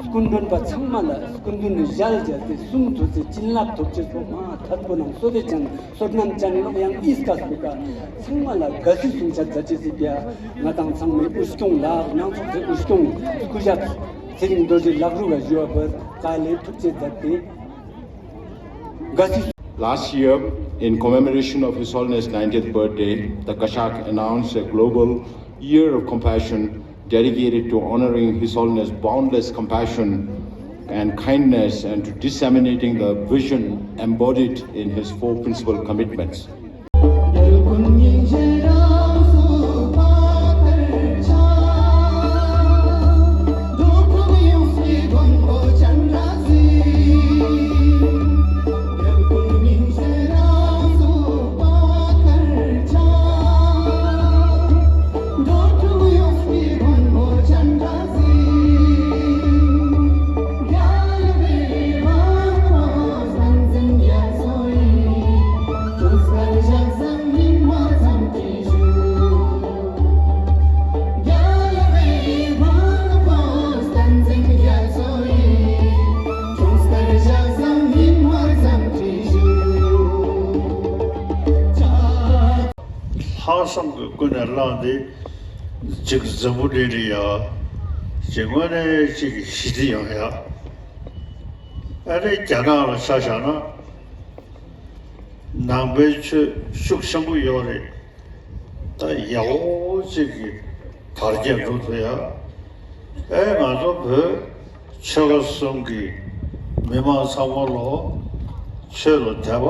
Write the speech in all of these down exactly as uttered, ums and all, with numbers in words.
སྐུ་མགྲོན་པ་ཚང་མ་ལ་སྐུ་མདུན་ནས་ཞལ་མཇལ་ཏེ་གསུང་ཐོས་ཏེ་བྱིན་རླབས་ཐོབ་ཅེས་སོ། མ་ཐར་པོ་ནང་སོ་དེ་ཅན་བསོད་ནམས་ཅན་ལོག་ཡང་ཨིས་ཀ་སུ་ཀ་ཚང་མ་ལ་དགའ་བསུའི་གསུང་ཆ་མཛད་ཅེས་སི་པ། ང་དང་ཚང་མའི་དབུ་སྐྱོང་ལགས་ནང་ཚོགས་ཚེ་དབུ་སྐྱོང་སྐུ་ཞབས་ཚེ་རིང་རྡོ་རྗེ་ལགས་རུ་བ་ཞུ་བ་བར་དཀའ་ལས་ཐུབ་ཅེས་མཛད་དེ་དགའ་བསུ། Last year, in commemoration of His Holiness' ninetieth birthday, the Kashak announced a global year of compassion dedicated to honoring His Holiness' boundless compassion and kindness and to disseminating the vision embodied in His four principal commitments. ལྷག་བསམ་གྱིས་ཀུན་ནས་བསླངས་ཏེ་ཅིག་འཛམ་བུ་གླིང་འདི་ཡ་ཅིག་དངོས་གནས་ཅིག་ཞི་བདེ་ཡོང་ཡ། ཨ་ནི་རྒྱ་ནག་ལ་ཆ་བཞག་ན་ནང་པའི་ཆོས་ཤུགས་ཆེན་པོ་ཡོད་རེད། ད་ཡག་པོ་ཅིག་གི་དར་རྒྱས་འགྲོ་ཐུབ་ཡ། ཨེ་ང་ཚོ་བོད་ཆོལ་ཁ་གསུམ་གྱི་མི་མང་ཚང་མ་ལོ་ཆོས་ལ་དད་པ་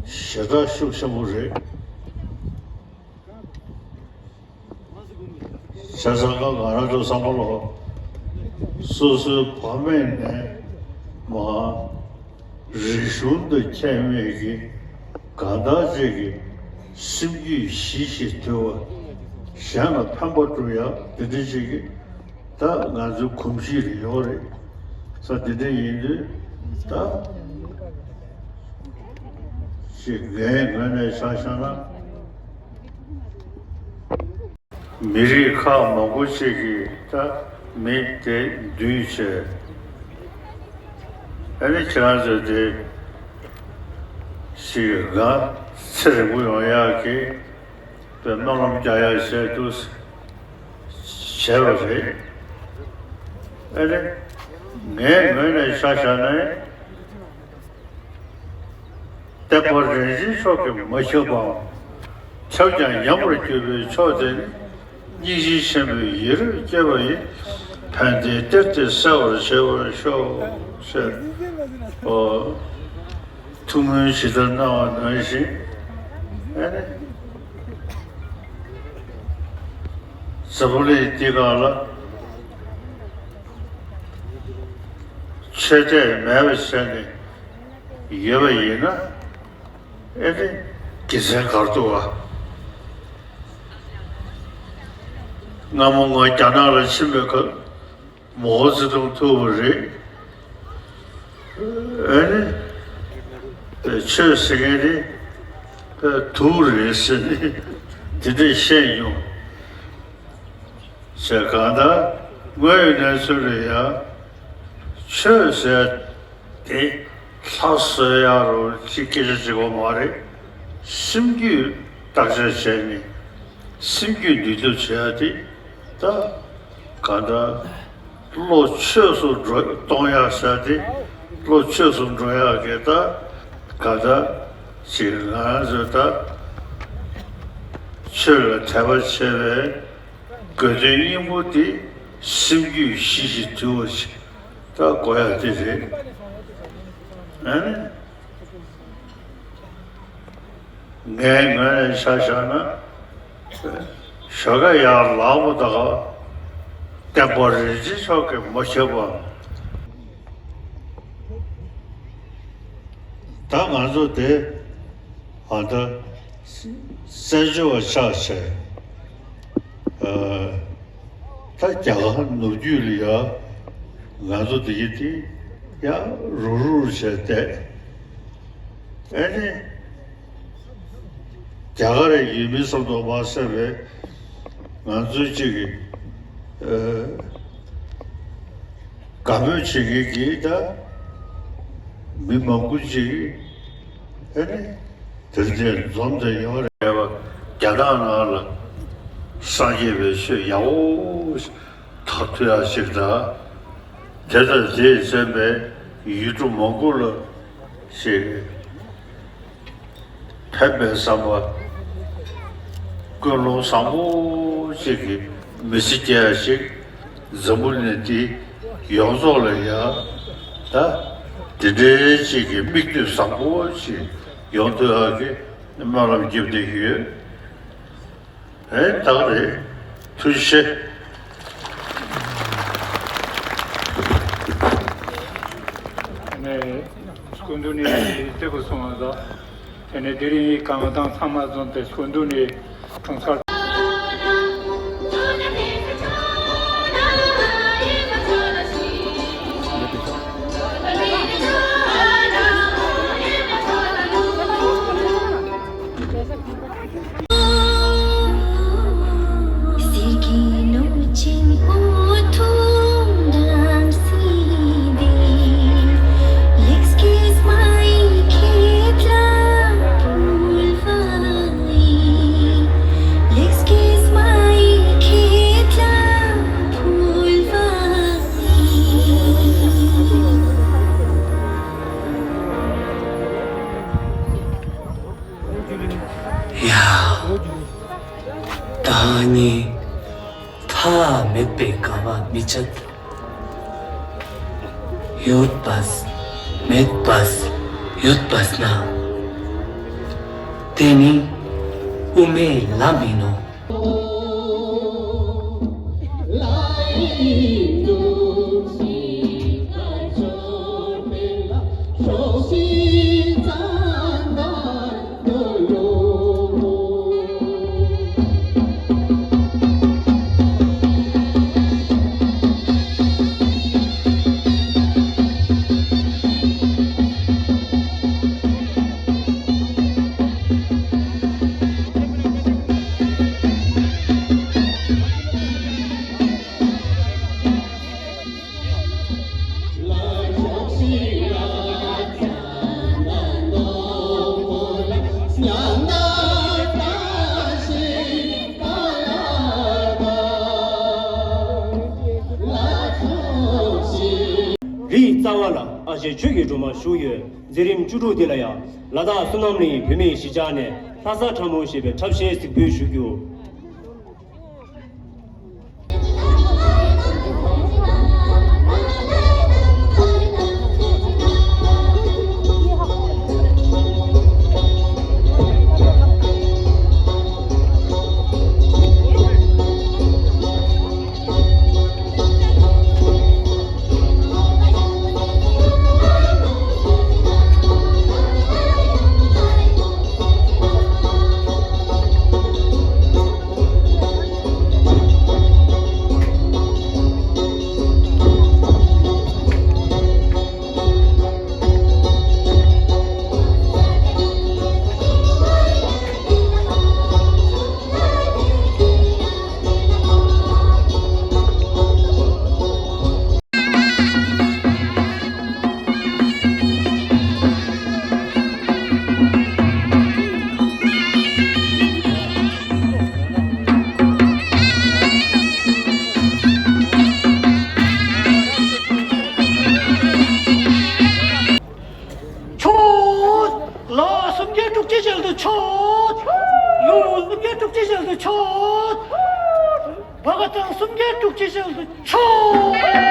ཞེ་དྲག་ཤུགས་ཆེན་པོ་རེད། བྱས་ཙང་ང་རང་ཚོ་ཚང་མ་ལོ་སོ་སོའི་ཕ་མེས་ནས་མ། རིག་གཞུང་དང་ཁྱད་མེད་ཀྱི་གང་ལྟར་ཅིག་གི་སེམས་རྒྱུད་ཞི་ཞིང་དུལ་བ་གཞན་ལ་ཕན་པ་སྒྲུབ་ཡག་དེ་འདྲ་ཅིག་གི་ད་ང་ཚོའི་གོམས་གཤིས་རེ་ཡོད་རེད། ས་དེ་འདྲ་ཡིན་དུས་ད་ཅིག་ངའི་ངོས་ནས་ཆ་བཞག་ན། མི་རིགས་ཁག་མང་པོ་ཅིག་གིས་ད་མི་དེ་འདུས་བྱས། ཨ་ནི་ཁྱེད་རང་ཚོས་དེ་ཞིག་ང་ཚེ་རིང་པོ་ཡོང་ཡག་གི་དཔེ་སྨོན་ལམ་རྒྱག་ཡག་བྱས་འདུག་བྱས་པ་རེད། ཨ་ནི་ངའི་ངོས་ནས་ཆ་བཞག་ན། བསྟན་པ་རིན་ཆེན་མཆོག་གིས་མ་ཁྱབ་པའམ། ཁྱབ་ཀྱང་ཉམས་པར་གྱུར་པའི་ཕྱོགས་དེ་ནི། སྙིང་རྗེ་ཆེན་པོས་ཡིད་རབ་བསྐྱེད་པ་ཡིས། ཕན་བདེའི་གཏེར་དེ་གསལ་བར་བྱེད་པར་ཤོག་ཟེར། ཨོ། ཐུགས་སྨོན་ཇི་ལྟར་གནང་བ་ནང་བཞིན། ཨ་ནི། འཛམ་བུ་གླིང་འདི་སྒང་ལ། ཆོས་དད་མེད་པ་བྱས་ནས། ཡོད་པ་ཡིན་ན། ཨེ་ནི་དགེ་མཚན་ག་རེ་འདུག་ག་སྔ་མོ་ང་རྒྱ་ནག་ལ་ཕྱིན་པའི་སྐབས་མའོ་ཙེ་ཏུང་ཐུག་པ་རེད། ཨེ་ནི་ཆོས་ཟེར་མཁན་དེ་དུག་རེད་ཟེར་ནས་དེ་འདྲས་བཤད་མྱོང་། ཟེར་གང་ལྟར་དངོས་ཡོད་གནས་ཚུལ་ལ་ཡང་ཆོས་ཟེར་དེ་ལྷ་གསོལ་ཡག་རོ་ཅིག་སྐད་ཆ་ཅིག་པོ་མ་རེད། སེམས་རྒྱུད་བརྟག་དཔྱད་བྱས་ནས་སེམས་རྒྱུད་འདུལ་ཐབས་བྱེད་ཡག་དེ་ད་གང་ལྟར་བློ་ཆོས་སུ་འགྲོ་གཏོང་ཡག་ཟེར་དེ་བློ་ཆོས་སུ་འགྲོ་ཡག་གི་ད་གང་ལྟར་ཅིག་ང་རང་ཚོས་ད་ཆོས་ལ་དད་པ་ཆེ་བའི། དགོས་དོན་སྙིང་པོ་དེ་སེམས་རྒྱུད་ཞི་ཞིང་དུལ་བ་ཞིག་ད་དགོས་ཡག་དེ་རེད། ཨ་ནི་ངའི་ངོས་ནས་ཆ་བཞག་ན་ཞོགས་ཀ་ཡར་ལངས་པ་དང་བསྟན་པ་རིན་ཆེན་མཆོག་གིས་མ་ཁྱབ་པ། ད་ང་ཚོ་དེ་ཨ་ད་བཙན་བྱོལ་བ་ཆགས་བྱས། ད་རྒྱ་གར་ནུབ་རྒྱུད་ལ་ཡ་ང་ཚོ་དེ་གི་དེ་ཡ་རུག་རུག་བྱས་བསྡད། ཨེ་ནི་རྒྱ་གར་ཡུལ་མི་ཙམ་དུ་མ་ཟད་པའི་ང་ཚོའི་གཅིག་གི་ཨ། དགའ་མོས་བྱེད་མཁན་གྱི་ད་མི་མང་པོ་ཅིག་ཨེ་ནི་དེར་དེར་འཛོམས་ཏེ་ཡོང་རེད་པ། རྒྱ་ནག་ནང་ལ་སངས་རྒྱས་པའི་ཆོས་ཡག་པོ་ཐོབ་ཐུབ་ཡག་ཞིག་དང་། དེ་དང་དེས་མཚོན་པའི་ཡུལ་གྲུ་མང་པོ་ལ་ཞིག་ཕན་པའི་བསམ་པ། ཀུན་སློང་བཟང་པོ་ཅིག་གི་མི་ཚེ་སྐྱེལ་ཡག་ཞིག་འཛམ་བུ་གླིང་འདི་ཡོངས་རྫོགས་ལ་ཡང་ད་དེ་འདྲའི་ཅིག་གི་མིག་ལྟོས་བཟང་པོ་ཅིག་ཡོང་ཐུབ་ཡག་གི་སྨོན་ལམ་རྒྱབ་བསྡད་ཀྱི་ཡོད། ཨེ་ད་ག་རེད། ཐུགས་རྗེ་ཆེ། ནས་སྐུ་མདུན་ནས་བསྟོད་པ་གསུངས་པ་དང་། དེ་ནས་དེ་རིང་གང་དང་ཚང་མ་འཛོམས་ཏེ་སྐུ་མདུན་ནས་དྲུང་འཚར། ཡ། བདག་ཉིད་མཐའ་མེད་པའི་དགའ་བ་མི་བྱེད། ཡོད་པས་མེད་པས་ཡོད་པས་ན། དེ་ནི་དབུ་མའི་ལམ་ཡིན་ནོ། རིའི་རྩ་བ་ལ་ཨ་ཞེ་ཆོས་ཀྱི་སྒྲོན་མ་བཞུགས་ཡོད། མཛད་རིམ་བཅུ་དྲུག་འདི་ལ་ཡང་ལ་དྭགས་བསོད་ནམས་གླིང་བོད་མིའི་གཞིས་ཆགས་ནས་ལྷ་ས་ཁྲ་མོ་ཞེས་པའི་འཁྲབ་གཞས་གཟིགས་འབུལ་ཞུ་རྒྱུ། མཆོད། ལྷ་སུམ་བརྒྱ་དྲུག་ཅུའི་ཞལ་དུ་མཆོད། ཀླུ་སུམ་བརྒྱ་དྲུག་ཅུའི་ཞལ་དུ་མཆོད། བྷ་ག་ཏང་སུམ་བརྒྱ་དྲུག་ཅུའི་ཞལ་དུ་མཆོད།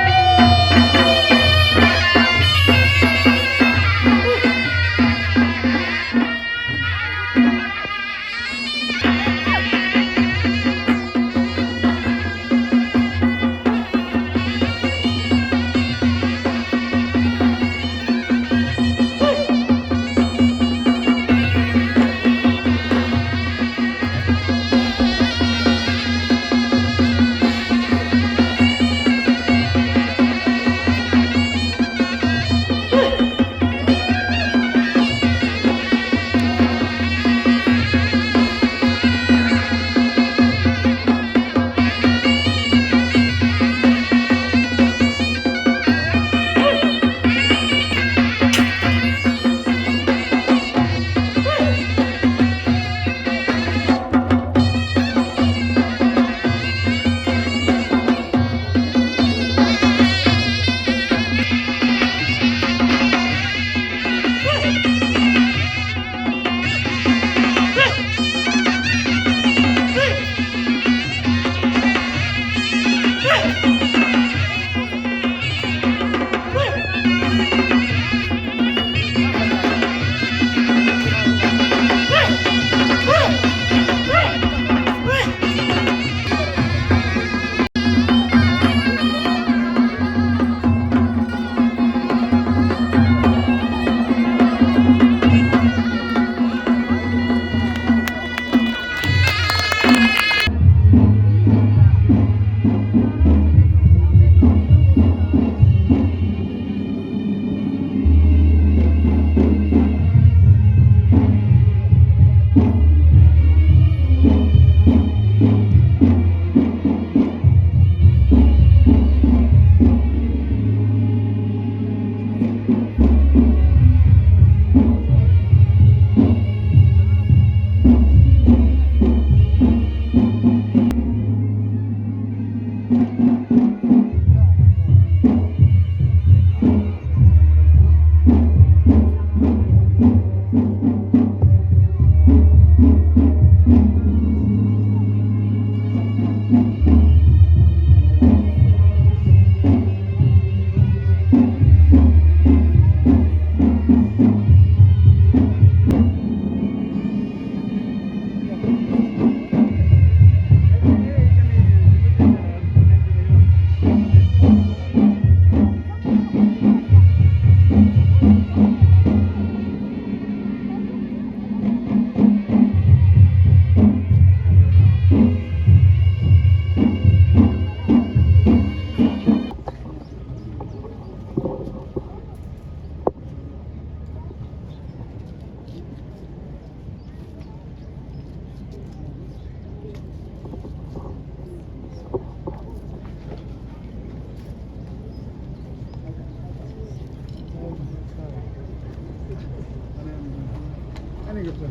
Hello,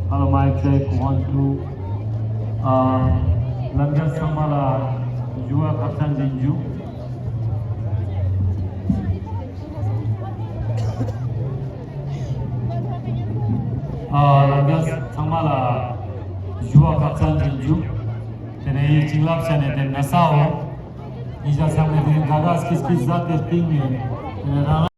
hello, mic check, one, two. ཨ། ལྷན་རྒྱས་ཚང་མ་ལ་ཞུ་བ་ཁག་ཅན་འདི་འཇུ། ཨ། ལྷན་རྒྱས་ཚང་མ་ལ་ཞུ་བ་ཁག་ཅན་འདི་འཇུ། དེ་ནས་ཡིག་བྱིན་རླབས་བྱས་ནས་དེ་ན་ས་འོ། ཡིག་ཆ་ཚང་མས་དེ་ནས་ག་ག་སྐྱིད་སྐྱིད་ཟ་དེ་སྟེང་ནས་དེ་ནས་རང་རང་།